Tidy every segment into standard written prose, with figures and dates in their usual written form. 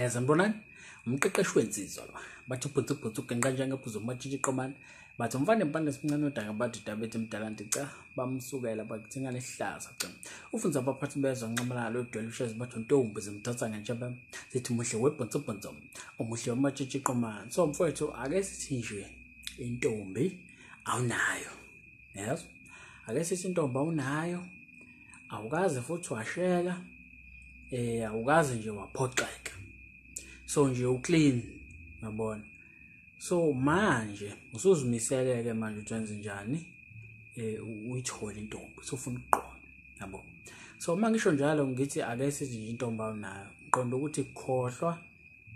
Sanibonani, umqeqeshi wensizwa lo. Bathi ubhutsu ubhutsu ugenqa njengephuzu umatshitshi qomane. Bathi umfana empande esincane odaka bathi dabethi mdalanti cha bamsukela bakuthinga nehlaza cha. Ufunza abaphathi bezwa nxamalala lodwela ushezi bathi ntombi zimthatha ngentshebe sithi muhle webhutsu bhutsu omuhle umatshitshi qomane. So mfowethu ake sithi nje intombi awunayo. Yes. Ake sithi intombi awunayo. Awukaze futhi washela. Awukaze nje waphoxeka. So nje uclean, uyabona. So manje usuzimisele ke manje ukuthi wenze njani uyithole intombi, usufuna ukuqonda, yabo. So uma ngisho njalo ngithi ake sithi nje intombi awunayo, ngiqonda ukuthi khohlwa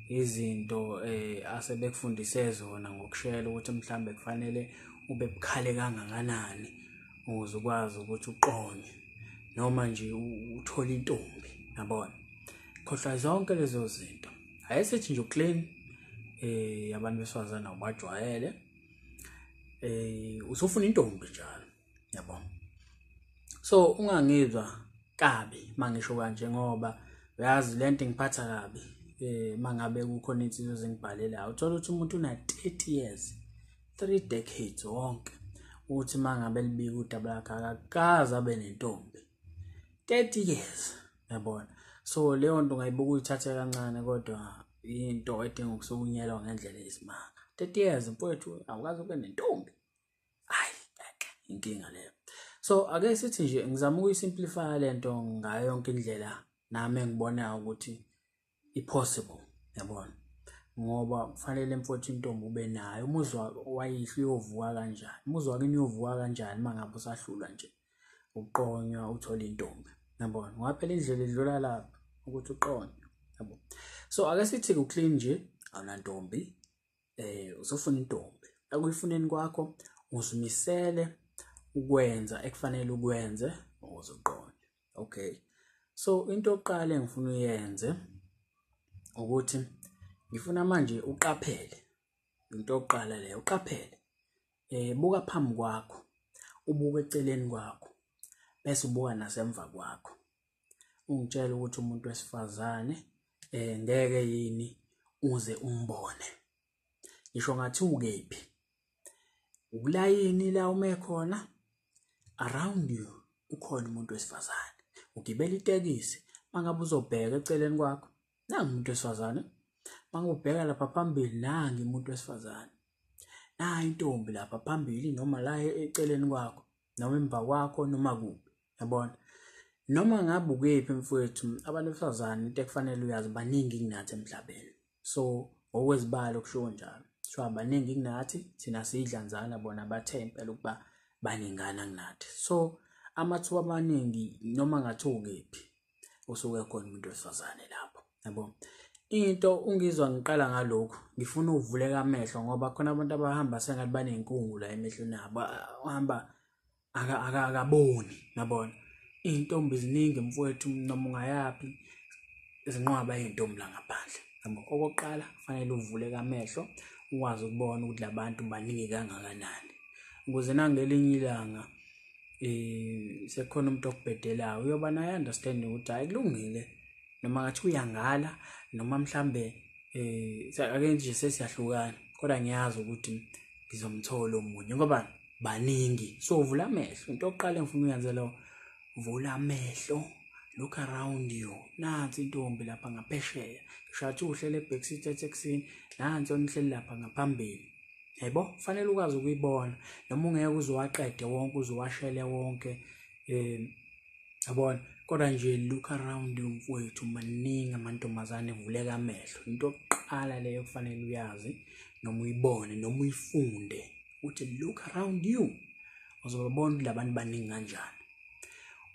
izinto asebekufundise zona ngokushela ukuthi mhlambe kufanele ube bukhale kangakanani ukuze ukwazi ukuthi uqonde noma nje uthole intombi, yabona. Khohlwa zonke lezo zinto. Ayesithi nje uclean, abantu besifazane awubajwayele, usufuna intombi njalo, yabo. So ungangizwa kabi mangisho kanje ngoba uyazi lento ingiphatha kabi mangabe kukhona insizwa ezingibhalelayo. Uthola ukuthi umuntu una 30 years, 3 decades wonke, uthi mangabe libika udaba lakhe akakaze abe nentombi. 30 years, yabona. So leyo nto ungayibuka uyithathe kancane kodwa into edinga ukusukunyelwa ngendlela eyisimanga. 30 years mfowethu awukaze ube nentombi. Hayi, inkinga leyo. So ake sithi nje ngizama ukuyisimplify lento ngayo yonke indlela nami engibonayo ukuthi i-possible, yabona. Ngoba kufanele mfowethu intombi ube nayo, umuzwa wayihlo uyovuka kanjani, umuzwa wakini uyovuka kanjani mangabe usahlulwa nje uqonywa uthole intombi, yabona. Ngoba phela indlela idlula lapha ukuthi uqonywe, yabo. So ake sithi ku-clean nje awunantombi, usufuna intombi. Ekuyifuneni kwakho uzimisele ukwenza ekufanele ukwenze ukuze uqonde. Okay, so into yokuqala engifuna uyenze ukuthi ngifuna manje uqaphele. Into yokuqala leyo, uqaphele. Buka phambi kwakho, ubuke eceleni kwakho, bese ubuka nasemva kwakho. Ungitshela ukuthi umuntu wesifazane ngeke yini uze umbone. Ngisho ngathi ukephi, ukulayini la ume khona, around you ukhona umuntu wesifazane. Ugibela itekisi, mangabe uzobheka eceleni kwakho nangu umuntu wesifazane, mangabe ubheka lapha phambili nangu umuntu wesifazane, nayi intombi lapha phambili noma la eceleni kwakho noma emva kwakho noma kuphi, yabona. Noma ngabe ukephi mfowethu, abantu besifazane into ekufanele uyazi baningi kunathi emhlabeni. So ngokwezibalo kushiwo njalo, kuthiwa baningi kunathi, thina siyidlanzana, bona bathe impela ukuba baningana kunathi. So amathuba amaningi noma ngathi ukephi usuke khona umuntu wesifazane lapho, yabo. Into ungizwa ngiqala ngalokhu, ngifuna ukuvuleka amehlo ngoba khona abantu abahamba sengathi banenkungu la emehlweni abo, uhamba akaboni, yabona. Iy'ntombi ziningi mfowethu, noma ungayaphi zinqwaba iy'ntombi la ngaphandle, yabo. Okokuqala kufanele uvuleke amehlo ukwazi ukubona ukuthi labantu baningi kangakanani, ukuze nangelinye ilanga sekukhona umuntu okubhedelayo uyoba naye understanding ukuthi hayi kulungile, noma ngathi uyangala noma mhlambe ake nje sesiyahlukana, kodwa ngiyazi ukuthi ngizomthola omunye ngoba baningi. So vula amehlo, into yokuqala engifuna uyenze lo, vula amehlo, look around you. Nansi intombi lapha ngaphesheya, ngisho athi uhlele ebackseat etekisini, nansi onihleli lapha ngaphambili, yebo. Kufanele ukwazi ukuyibona noma ungeke uzowaqede wonke uzowashele wonke, yabona. Kodwa nje look around you mfowethu, maningi amantombazane, vuleka amehlo. Into yokuqala leyo kufanele uyazi noma uyibone noma uyifunde ukuthi look around you, uzobabona ukuthi labantu baningi kanjani.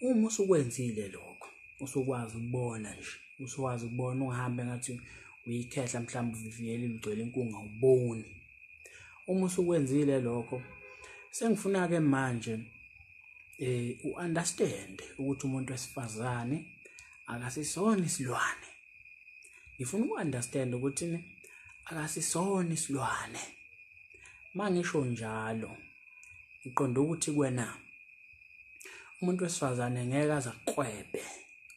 Uma usukwenzile lokho, usukwazi ukubona nje, usukwazi ukubona, ungahambe ngathi uyikhehla mhlawumbe uvivikelile ugcwele inkungu awuboni. Uma usukwenzile lokho, sengifuna ke manje u-understand ukuthi umuntu wesifazane akasisona isilwane. Ngifuna uku-understand ukuthi akasisona isilwane. Mangisho njalo ngiqonda ukuthi kuwena umuntu wesifazane ngeke aze akuqwebe,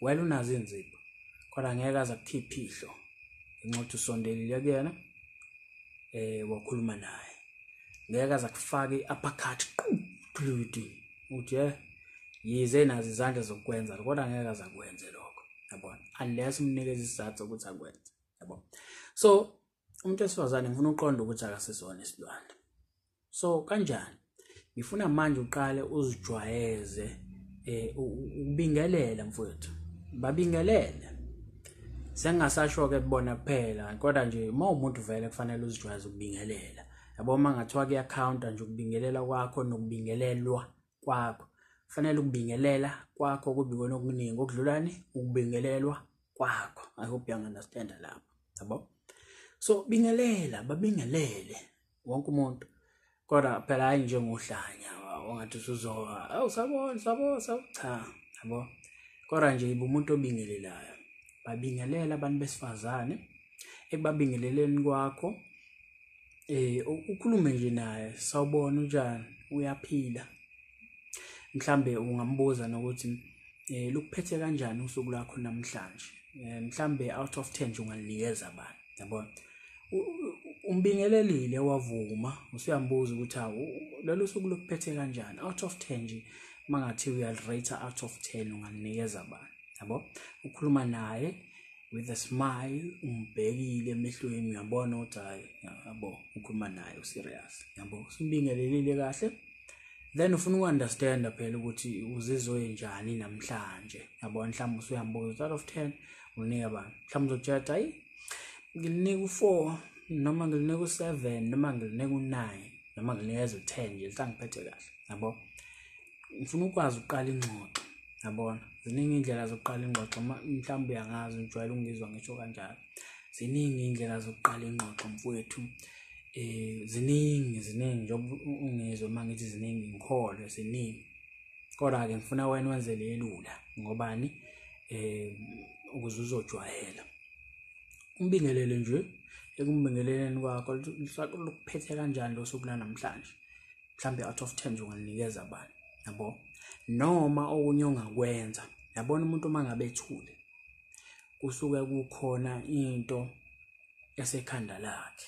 wena unazo inzipho kodwa ngeke aze akukhiphe ihlo. Ngenxa yokuthi usondelile kuyena, wakhuluma naye. Ngeke aze akufake i-uppercut uthi yize nazo izandla zokwenza kodwa ngeke aze akwenze lokho, yabona, unless umnikeze isizathu sokuthi akwenze, yabo. So umuntu wesifazane ngifuna uqonde ukuthi akasizona isilwane. So kanjani? Ngifuna manje uqale uzijwayeze ukubingelela mfowethu, babingelele. Sengingasasho ke kubona kuphela, kodwa nje uma umuntu vele kufanele uzijwayeze ukubingelela, yabo. Uma ngathiwa kuyakhawunta nje ukubingelela kwakho nokubingelelwa kwakho, kufanele ukubingelela kwakho kube ikona okuningi okudlulani ukubingelelwa kwakho. I hope you understand lapho, yabo. So bingelela, babingelele wonke umuntu, kodwa phela hayi njengohlanya ongathi usuzoba awu sabona sabo cha, yabo. Kodwa nje ibe umuntu obingelelayo, babingelela abantu besifazane. Ekubabingeleleni kwakho ukhulume nje naye, sawubona, unjani, uyaphila. Mhlambe ungambuza nokuthi lukuphethe kanjani usuku lwakho namhlanje, mhlambe out of 10 nje ungalinikeza bani, yabona. Umbingelelile wavuma, usuyambuza ukuthi hawu lolu suku lokuphethe kanjani, out of 10 nje mangathi uyalirate out of 10 ungalinikeza bani, yabo. Ukhuluma naye with a smile, umbhekile emehlweni, uyabona ukuthi hayi, yabo, ukhuluma naye userious, yabo. Usumbingelelile kahle, then ufuna uku-understanda phela ukuthi uzizwe njani namhlanje, yabo. Mhlawumbe usuyambuza out of 10 unika bani, mhlawumbe uzokutshela ukuthi hayi ngilinika u4 noma ngilinika u7 noma ngilinika u9 noma ngilinikeza u10 nje, lisangiphethe kahle, yabo. Ngifuna ukwazi ukuqala ingxoxo, yabona. Ziningi indlela zokuqala ingxoxo, mhlawumbe uyangazi, ujwayele ukungizwa ngisho kanjalo. Ziningi indlela zokuqala ingxoxo mfowethu, ziningi njengoba ungizwe uma ngithi ziningi, ngikholwe ziningi. Kodwa-ke ngifuna wena wenze le lula, ngobani, ukuze uzojwayela. Umbingelele nje, ekumbingeleleni kwakho lukuphethe kanjani lo suku lanamhlanje, mhlambe out of 10 nje ungalinikeza bani, yabo. Noma okunye ongakwenza, yabona, umuntu uma ngabe ethule kusuke kukhona into esekhanda lakhe,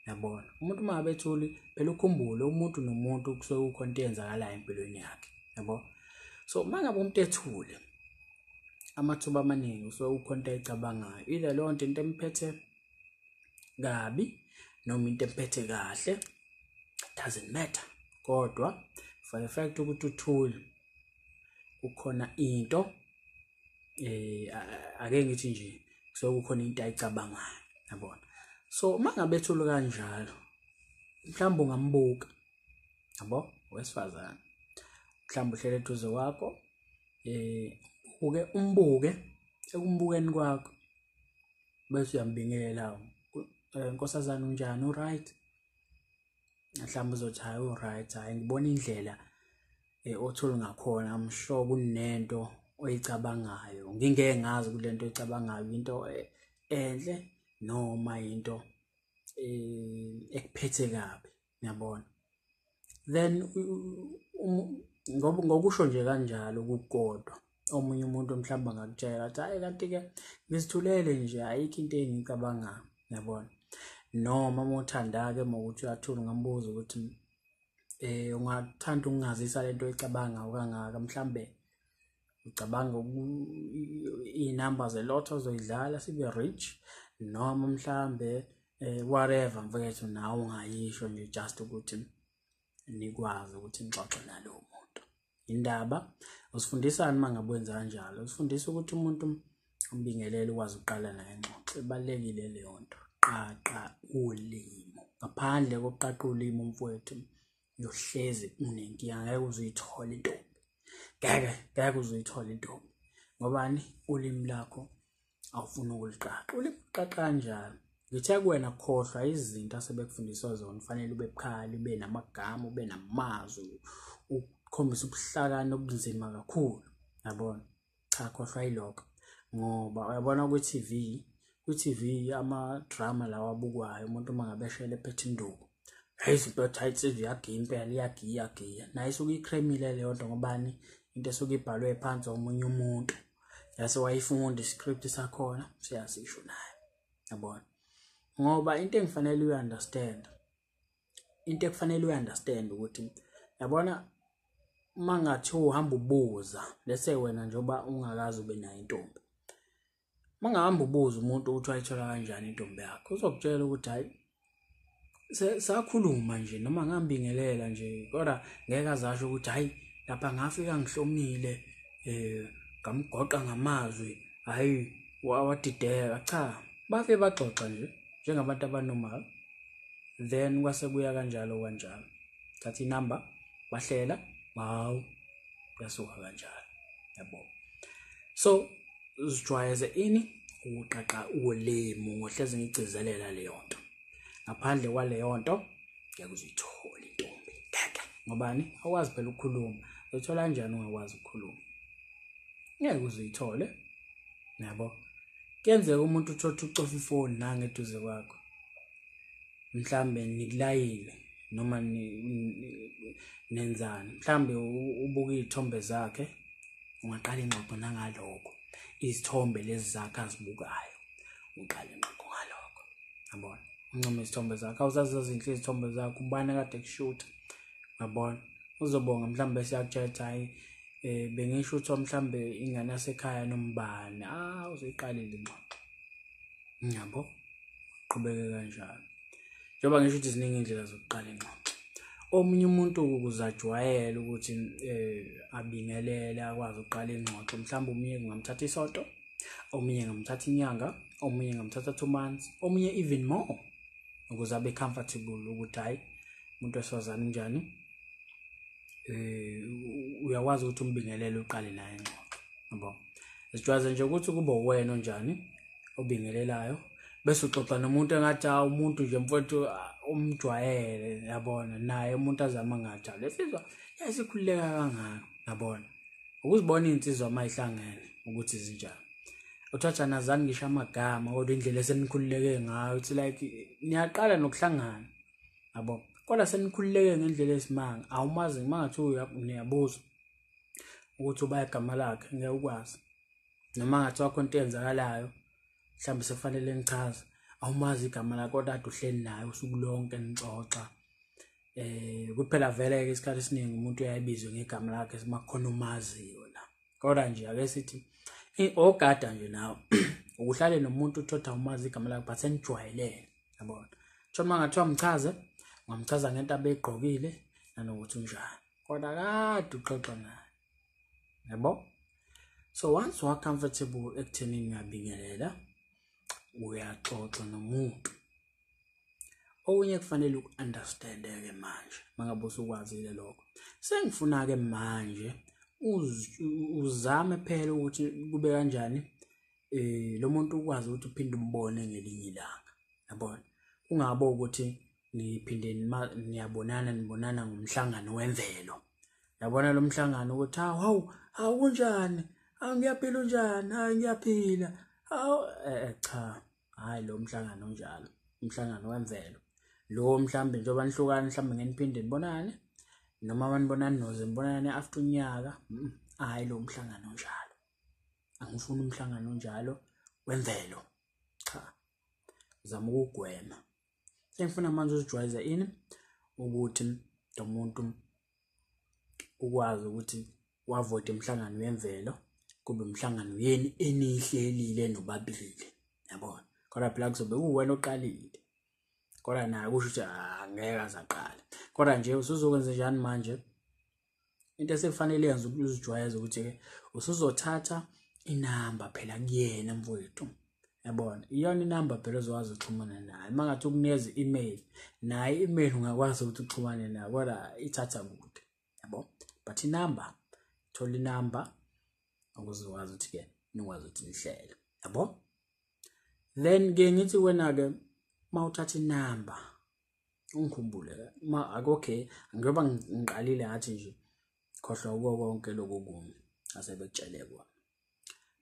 yabona. Umuntu uma ngabe ethule phela ukhumbule umuntu nomuntu kusuke kukhona into eyenzakalayo empilweni yakhe, yabo. So uma ngabe umuntu ethule amathuba amaningi usuke kukhona into ayicabangayo, either leyo nto into emphethe kabi noma into emphethe kahle, doesn't matter. Kodwa for the fact ukuthi uthule kukhona into, ake ngithi nje kusuke kukhona into ayicabangayo, yabona. So uma ngabe ethule kanjalo mhlawumbe ungambuka, yabo, wesifazane, mhlawumbe uhlele eduze kwakho, uke umbuke, ekumbukeni kwakho bese uyambingelela, nkosazana unjani, uright? Mhlawumbe uzothi hayi uright, hayi ngibona indlela othule ngakhona, I'm sure kunento oyicabangayo, ngingeke ngazi ukuthi lento oyicabangayo into enhle noma into ekuphethe kabi, ngiyabona. Then ngokusho nje kanjalo kukodwa, omunye umuntu mhlawumbe angakutshela athi hayi kanti-ke ngizithulele nje, ayikho into engiyicabangayo, ngiyabona. Noma uma uthanda-ke uma ukuthi uyathula ungambuza ukuthi ungathanda ukungazisa lento oyicabangayo kangaka, mhlambe ucabanga iy'namba zelotho ozoyidlala sibe rich, noma mhlambe whatever mfowethu, nawe ungayisho nje just ukuthi nikwazi ukuthi nixoxe nalowo muntu. Indaba usifundisani uma ngabe wenza kanjalo? Usifundisa ukuthi umuntu umbingelele ukwazi ukuqala naye ingxoxo, ibalulekile leyo nto. Qaqa ulimi, ngaphandle kokuqaqa ulimi mfowethu uyohlezi unenkinga, ngeke uze uyithole intombi, ngeke uze uyithole intombi, ngobani? Ulimi lakho awufuni ukuliqaqa. Ulimi uqaqa kanjani? Ngithe kuwena khohlwa izinto asebekufundiswa zona, kufanele ube bukhali, ube namagama, ube namazwi, ukukhombisa ubuhlakani obunzima kakhulu, yabona. Cha, khohlwa yilokho, ngoba uyabona kwi-TV, kwi-TV ama-drama lawa abukwayo, umuntu uma ngabe eshele ephethe induku, hey izinto hayi insizwa iyagiya impela, iyagiya, iyagiya, nayo isuke ikremile leyo nto, ngobani? Into esuke ibhalwe phansi omunye umuntu, yase wayifunda iscript sakhona, siyasisho naye, yabona. Ngoba into engifanele uyi-understand, into ekufanele uyi-understand ukuthi yabona uma ngathiwa uhamba ubuza, let's say wena njengoba ungakaze ube nayo intombi, uma ngahamba ubuza umuntu ukuthi wayithola kanjani intombi yakhe, uzokutshela ukuthi hhayi sakhuluma nje noma ngambingelela nje, kodwa ngeke azasho ukuthi hhayi lapha ngafika ngihlomile ngamgoqa ngamazwi, hhayi wadideka. Cha, bafike baxoxa nje njengabantu abanormal, then kwase kuya kanjalo kanjalo, thatha inamba bahlela, hawu kuyasuka kanjalo, yabo. So uzijwayeze ini ukuqaqa ulimi, ngohleze ngigcizelela leyo nto. Ngaphandle kwaleyo nto ngeke uzuyithole intombi, ngeke. Ngobani? Awukwazi phela ukukhuluma. Uyithola kanjani ungakwazi ukukhuluma? Ngeke uzuyithole, yabo. Kuyenzeka umuntu uthotha ucofa ifoni nange eduze kwakho, mhlambe nikulayile noma nenzani, mhlambe ubuka iy'thombe zakhe, ungaqala ingxoxo nangalokho, izithombe lezi zakhe azibukayo, uqale ingxoxo ngalokho, yabona. Uncome izithombe zakhe, awuzazi ezinhle izithombe zakhe, ubani kade kushutha, yabona. Uzobonga mhlambe siyakutshela ukuthi hhayi bengishuthwa mhlambe ingane yasekhaya nombani, ah uzoyiqalile ingxoxo, yabo. Qhubeke kanjalo. Njengoba ngisho ukuthi ziningi iy'ndlela zokuqala ingxoxo. Omunye umuntu ukuze ajwayele ukuthi abingelele akwazi ukuqala ingxoxo, mhlawumbe omunye kungamthatha isonto, omunye ngamthatha inyanga, omunye ngamthatha 2 months, omunye even more, ukuze abe comfortable ukuthi hhayi umuntu wesifazane unjani, uyakwazi ukuthi umbingelele uqale naye ingxoxo, yabo. Zijwayeze nje ukuthi kube uwena onjani obingelelayo, bese uxoxa nomuntu engathi umuntu nje mfowethu umjwayele, yabona, naye umuntu azama ngathi lesizwa yasikhululeka kangaka, yabona. Ukuzibona iy'nsizwa uma yihlangene ukuthi zinjani, uthatha nazani ngisho amagama, kodwa indlela esenikhululeke ngayo, it's like niyaqala nokuhlangana, yabo, kodwa senikhululeke ngendlela esimanga. Awumazi uma ngathiwa niyabuza ukuthi uba igama lakhe, ngeke ukwazi, noma ngathiwa khona into eyenzakalayo mhlawumbe sekufanele ngichaze, awumazi igama lakhe, kodwa kade uhleli naye usuku lonke nixoxa. Kuphela vele-ke isikhathi esiningi umuntu uyayibizwe ngegama lakhe uma kukhona omaziyo la, kodwa nje ake sithi ogada nje nawe ukuhlale nomuntu uthotha umazi igama lakhe but senijwayelene, yabona. Thola uma ngathiwa mchaze, ungamchaza ngento abeyigqokile nanokuthi unjani, kodwa kade uxoxa naye, yabo. So once you are comfortable ekuthenini uyabingelela, uyaxoxa nomuntu. Okunye kufanele uku-understand-ke manje mangabe usukwazile lokho, sengifuna-ke manje uzame phela ukuthi kube kanjani lo muntu ukwazi ukuthi uphinde umbone ngelinye ilanga, yabona. Kungabe ukuthi niphinde niyabonana, nibonana ngomhlangano wemvelo, yabona lo mhlangano ukuthi hawu hawu kunjani, hawu ngiyaphila, unjani, hayi ngiyaphila, hawu cha, hhayi lo mhlangano onjalo, umhlangano wemvelo lo. Mhlambe njengoba nihlukana, mhlambe ngeke niphinde nibonane, noma manibonani noze nibonane after unyaka, hhayi lo mhlangano onjalo. Angifuni umhlangano onjalo wemvelo, cha, zama ukugwema. Sengifuna manje uzijwayeze ini ukuthi lo muntu ukwazi ukuthi wavote umhlangano wemvelo, kube umhlangano yeni eniyihlelile nobabili, yabona. Kodwa phela kuzobe kuwena oqalile, kodwa naye kusho ukuthi angeke aze aqale. Kodwa nje usuzokwenza njani manje? Into esekufanele yenze uzijwayeze ukuthi-ke usuzothatha inamba phela kuyena mfowethu, yabona. Iyona inamba phela ozokwazi ukuxhumana naye. Uma ngathi ukunikeza i-email, naye i-email ungakwazi ukuthi uxhumane naye, kodwa ithatha kude, yabo. But inamba, thola inamba ukuze ukwazi ukuthi-ke nikwazi ukuthi nihlele, yabo. Then ke ngithi wena-ke uma uthatha inamba ungikhumbule, uma okay, njengoba ngiqalile ngathi nje khohlwa kuko konke lokhu kunye asebekutshele kona.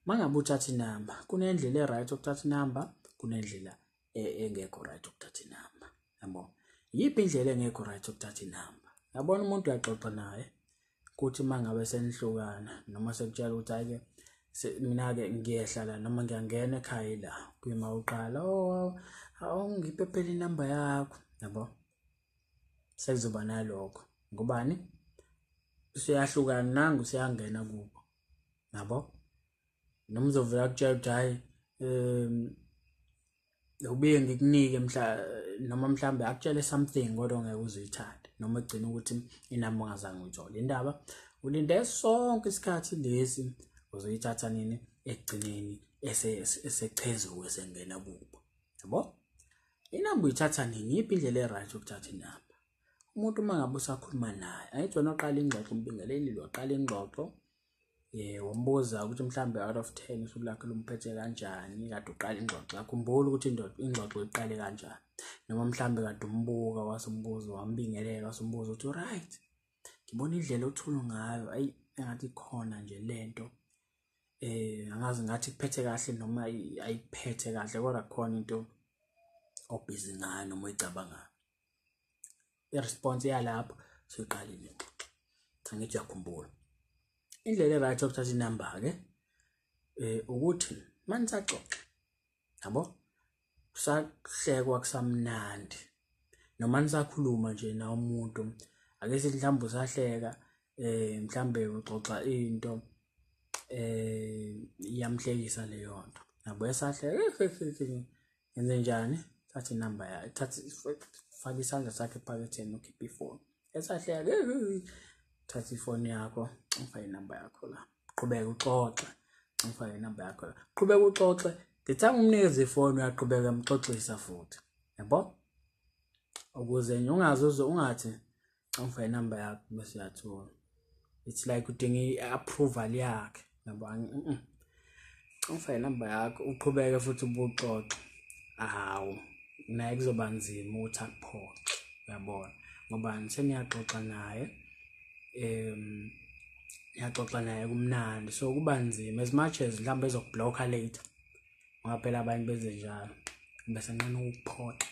Uma ngabe uthatha inamba, kunendlela e-right yokuthatha inamba, kunendlela engekho right yokuthatha inamba, yabo. Yiphi indlela engekho right yokuthatha inamba? Yabona umuntu uyaxoxa naye, kuthi uma ngabe senihlukana noma sekutshela ukuthi hhayi-ke Mina-ke ngiyehla la noma ngiyangena ekhaya la kuyima uqala, oh awungiphe phela inamba yakho, yabo. Sekuzoba nalokho ngobani useyahlukana nangu useyangena kubo, yabo. Noma uzovela akutshela ukuthi hhayi ubuye ngikunike mhla, noma mhlambe akutshele something kodwa ongeke uze uyithande, noma egcina ukuthi inamba ongazange uyithole. Indaba ulinde sonke isikhathi lesi uzoyithatha nini ekugcineni esechezuka esengena kubo, yabo. Inamba uyithatha nini? Yiphi indlela e-right yokuthatha inamba? Umuntu uma ngabe usakhuluma naye, angithi wena oqala ingxoxo, umbingelelile waqala ingxoxo, wambuza ukuthi mhlambe out of 10 usuku lakhe lumphethe kanjani, kade uqala ingxoxo. Akhumbula ukuthi ingxoxo iqale kanjani, noma mhlambe kade umbuka wasumbuza, wambingelela wasumbuza ukuthi right, ngibona indlela othula ngayo, ayi engathi khona nje lento, angazi ngathi kuphethe kahle noma ayiphethe kahle, kodwa kukhona into obhizi ngayo noma oyicabangayo. I-response yalapho soyiqalile ingxoxo, angithi uyakhumbula. Indlela e-right yokuthatha inamba-ke ukuthi manisaxoxa, yabo, kusahlekwa kusamnandi, noma nisakhuluma nje na umuntu, ake sithi mhlawumbe usahleka, mhlambe uxoxa into iyamhlekisa leyo nto, yabo, esahleka enze njani, thatha inamba yakhe, thatha, faka isandla sakhe ephaketheni ukhiphe ifoni, esahleka thatha ifoni yakho ufake inamba yakho la, qhubeka uxoxe, ufake inamba yakho la, qhubeka uxoxe. The time umnikeza ifoni uyaqhubeka emxoxisa futhi, yabo, ukuze nje ungaze ungathi ufake inamba yakho bese uyathola. It's like udinga i-approval yakhe, yabo. Ufake inamba yakho uqhubeke futhi ubuxoxe, hawu naye kuzoba nzima ukuthi akuphoxe, uyabona, ngoba seniyaxoxa naye, niyaxoxa naye kumnandi, so kuba nzima as much as mhlawumbe ezokublocka later, ngoba phela abanye benze njalo bese nqena ukuphoxa,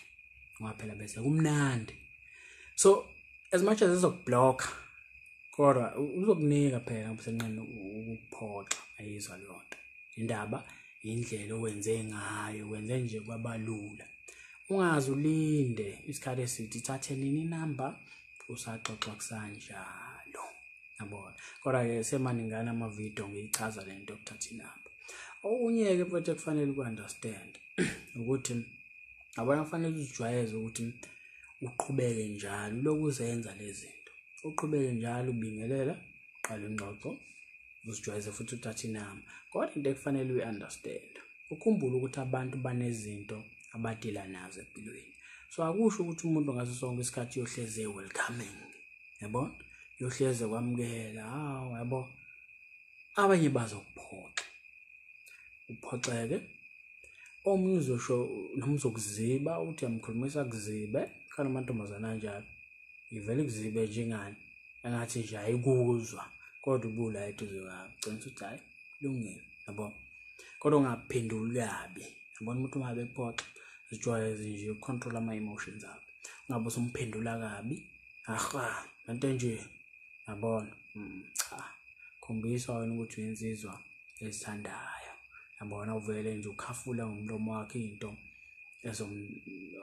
ngoba phela bese kumnandi. So as much as ezokublocka kodwa uzokunika phela ngoba senqena ukuphoxa, ayizwa leyo nto. Indaba indlela owenze ngayo, wenze nje kwabalula, ungaze ulinde isikhathi eside, ithathe nini inamba usaxoxa kusanjalo, yabona. Kodwa-ke semaningana amavidiyo ngiyichaza le nto yokuthatha inamba. Okunye-ke futhi ekufanele uku-understand ukuthi yabona kufanele uzijwayeze ukuthi uqhubeke njalo ulokhu uzenza lezi zinto, uqhubeke njalo ubingelela, uqale ingxoxo, uzijwayeze futhi uthathe inamba. Kodwa into ekufanele uyi-understand, ukhumbule ukuthi abantu banezinto abadila nazo empilweni, so akusho ukuthi umuntu ngaso sonke isikhathi uyohleze welcoming, yabo, uyohleze kwamukela, hawu yabo. Abanye bazokuphoxa, uphoxeke, omunye uzosho noma uzokuziba uthi uyamkhulumisa kuzibe, khona amantombazane anjalo, ivele kuzibe njengani engathi nje ayikuzwa, kodwa ubula eduze kwakho, gcina uthi hayi kulungile, yabo. Kodwa ungaphenduli kabi, yabona. Umuntu uma bekuphoxa zijwayeze nje ukucontrol ama-emotions akho, ungabe usumphendula kabi, aha lento nje, yabona. Cha, khombisa wena ukuthi uyinsizwa ezithandayo, yabona. Uvele nje ukhafula ngomlomo wakho into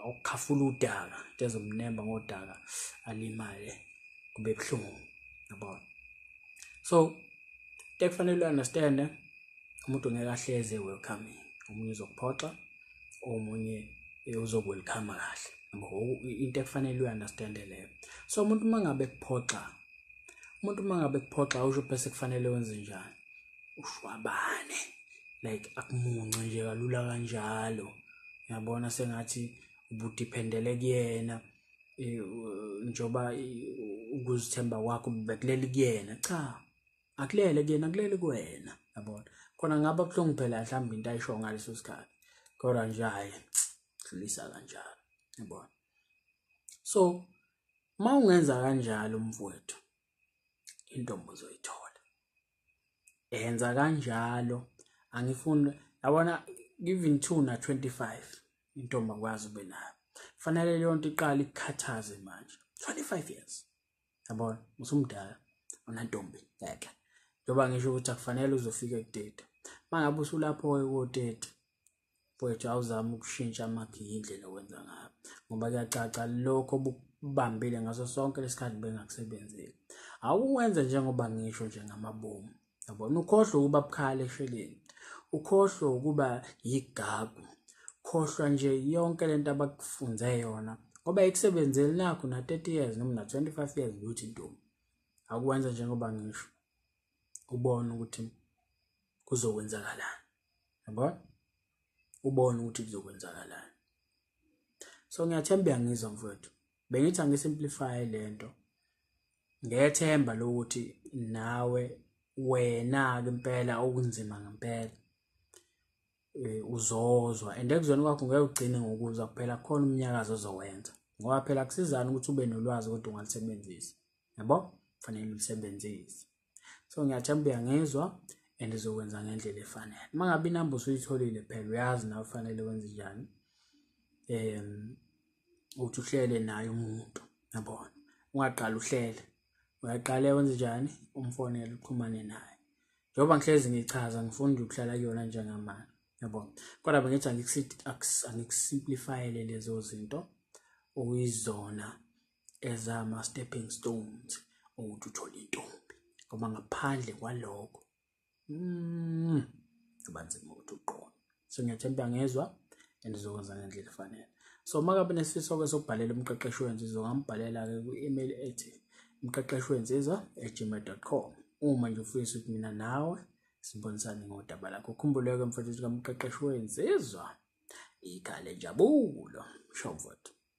okukhafula udaka, into ezomnemba ngodaka alimale kube buhlungu, yabona. So into ekufanele u-understand, umuntu ngeke ahleze welcoming, omunye uzokuphoxa, omunye uzoku-welcome kahle, yabo. Into ekufanele uyi-understand leyo. So umuntu uma ngabe kuphoxa, umuntu uma ngabe kuphoxa usho bese kufanele wenze njani? Ushwabane, like akumunce nje kalula kanjalo, uyabona, sengathi ubudependele kuyena, njoba ukuzithemba kwakho bekulele kuyena. Cha, akulele kuyena, akulele kuwena, yabona. Khona ngaba buhlungu phela mhlawumbe into ayisho ngaleso sikhathi, kodwa nje hhayi dlulisa kanjalo, yabona. So uma ungenza kanjalo mfowethu, intombi uzoyithola. Enza kanjalo, angifuni, yabona, even 2 na 25 intombi akwazi ube nayo. Fanele leyo nto iqale ikukhathaze manje. 25 years, yabona, usumdala unantombi ngeke. Njengoba ngisho ukuthi akufanele uzofika ku-30. Mangabe usulapho-ke ko-30, mfowethu, awuzame ukushintsha amagiya indlela owenza ngayo, ngoba kuyacaca lokho obukubambile ngaso sonke lesikhathi bengakusebenzeli. Awuwenze njengoba ngisho nje ngamabomu, yabona. Ukhohlwe ukuba bukhali esheleni, ukhohlwe ukuba yigagu, khohlwa nje yonke lento abakufunze yona, ngoba ikusebenzeli nakho na 30 years noma na 25 years lutho intombi. Akwenze njengoba ngisho, ubone ukuthi kuzokwenzakalani, yabona, ubone ukuthi kuzokwenzakalani. So ngiyathemba uyangizwa mfowethu, bengithi angisimplify lento ngethemba lokuthi nawe wena-ke impela okunzima ngempela uzozwa, and ekuzweni kwakho ngeke ugcine ngokuzwa kuphela, khona umnyakazo ozowenza, ngoba phela akusizani ukuthi ube nolwazi kodwa ungalisebenzisi, yabo, kufanele ulisebenzise. So ngiyathemba uyangizwa and uzokwenza ngendlela efanele. Uma ngabe inamba usuyitholile phela uyazi nawe kufanele wenze njani, ukuthi uhlele naye umuntu, yabona. Ungaqali uhlele, uyaqale wenze njani, umfonele uxhumane naye. Njengoba ngihlezi ngichaza, ngifunda ukuhlala kuyona njengamanje, yabona. Kodwa bengithi angikusimplifyele lezo zinto okuyizona ezama stepping stones ukuthi uthole intombi, ngoba ngaphandle kwalokho kuba nzima ukuthi uqonde. So ngiyathemba ngezwa and uzokwenza ngendlela efanele. So uma ngabe nesifiso-ke sokubhalela umqeqeshi wensizwa, ungambhalela-ke kwi-email ethi umqeqeshi wensizwa@gmail.com uma nje ufisa ukuthi mina nawe sibonisane ngodaba lakho. Ukhumbule-ke mfowethu, kamqeqeshi wensizwa ikhale njabulo. Sho mfowethu.